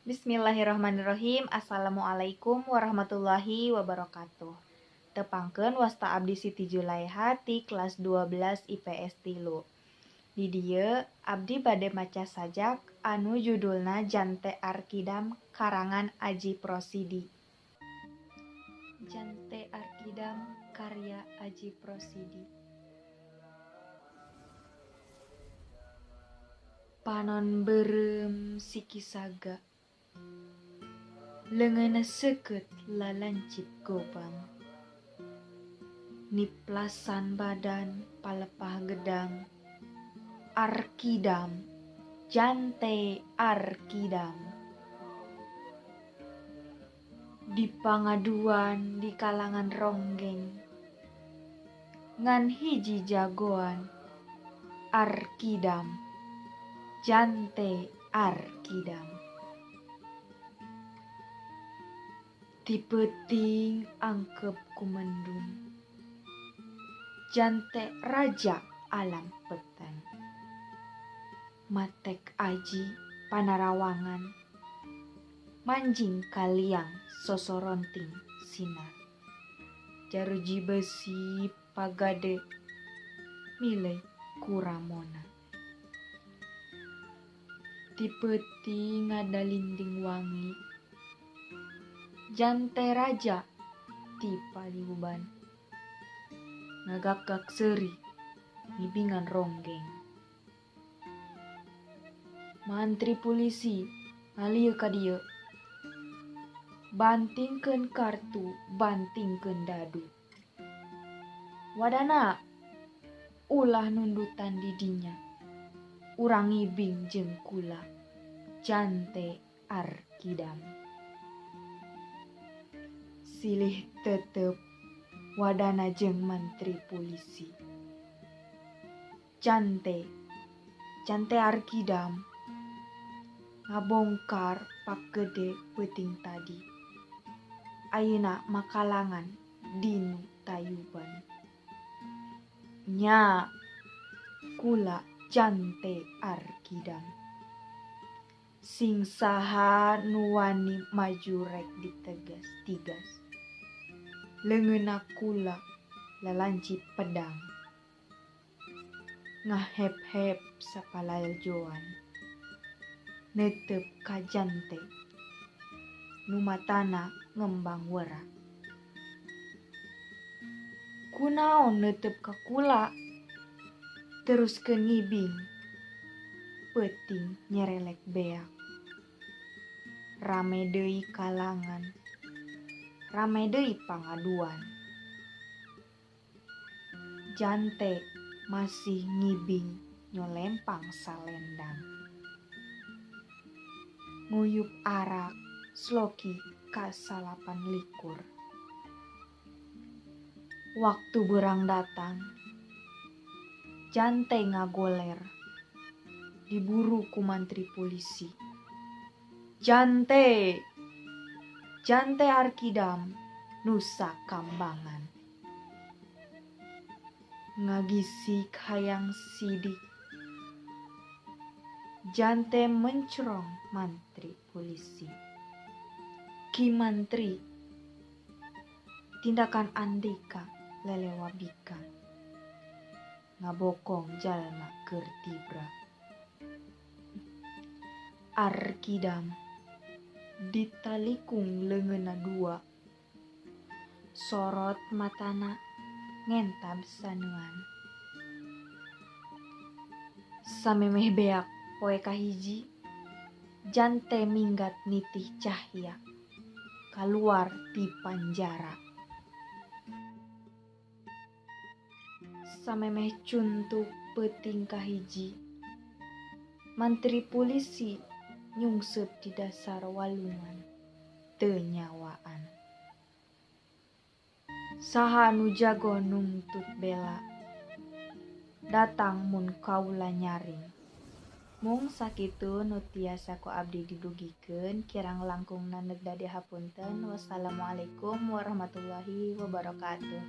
Bismillahirrahmanirrahim. Assalamualaikum warahmatullahi wabarakatuh. Tepangkeun, wasta abdi Siti Julaiha ti kelas 12 IPS 3. Di dieu abdi bade maca sajak anu judulna Jante Arkidam karangan Ajip Rosidi. Jante Arkidam karya Ajip Rosidi. Panon beureum sikisaga, leungeunna seukeut lalancip gobang, niplasan badan palepah gedang. Arkidam, jante Arkidam. Di pangaduan di kalangan ronggeng, ngan hiji jagoan. Arkidam, jante Arkidam. Ti peuting angkep ku mendung, jante raja alam peteng. Matek aji panarawangan, manjing ka liang sosoronting sinar. Jaruji besi pagade milih ku ramona. Ti peuting ngadalinding wangi, jante raja ti paliuban. Ngagakgak seuri ngibingan ronggeng. Mantri pulisi ngalieu ka dieu, bantingkeun kartu bantingkeun dadu. Wadana ulah nundutan di dinya, urang ngibing jeung kula jante Arkidam. Silih tetep wadana jeung mantri pulisi. Jante, jante Arkidam ngabongkar pak gede peuting tadi. Ayeuna makalangan dinu tayuban. Nya, kula jante Arkidam. Sing saha nu wani maju rek ditegas tigas. Leungeunna kula lalancip pedang. Ngahep-hep sapalajoan. Neuteup ka jante nu matana ngembang werak. Kunaon neuteup ka kula? Teruskeun ngibing, peuting nyerelek beak. Rame deui kalangan, rame deui pangaduan. Jante masih ngibing nyolempang salendang. Nguyup arak sloki ka 29. Waktu beurang datang, jante ngagoler, diburu ku mantri pulisi. Jante, jante Arkidam Nusa Kambangan. Ngagisik hayang sidik, jante mencrong mantri pulisi. Ki Mantri, tindakan andika lelewa bika, ngabokong jalma keur tibra. Arkidam ditalikung leungeunna dua, sorot matana ngentab saneuan. Samemeh beak poe kahiji, jante minggat nitih cahya kaluar ti panjara. Samemeh cuntuk peuting kahiji, mantri pulisi nyungsep di dasar walungan teu nyawaan. Saha nu jago nungtut bela, datang mun kaula nyaring. Mung sakitu nu tiasa ku abdi didugikeun, kirang langkungna nedda dihapunten. Wassalamualaikum warahmatullahi wabarakatuh.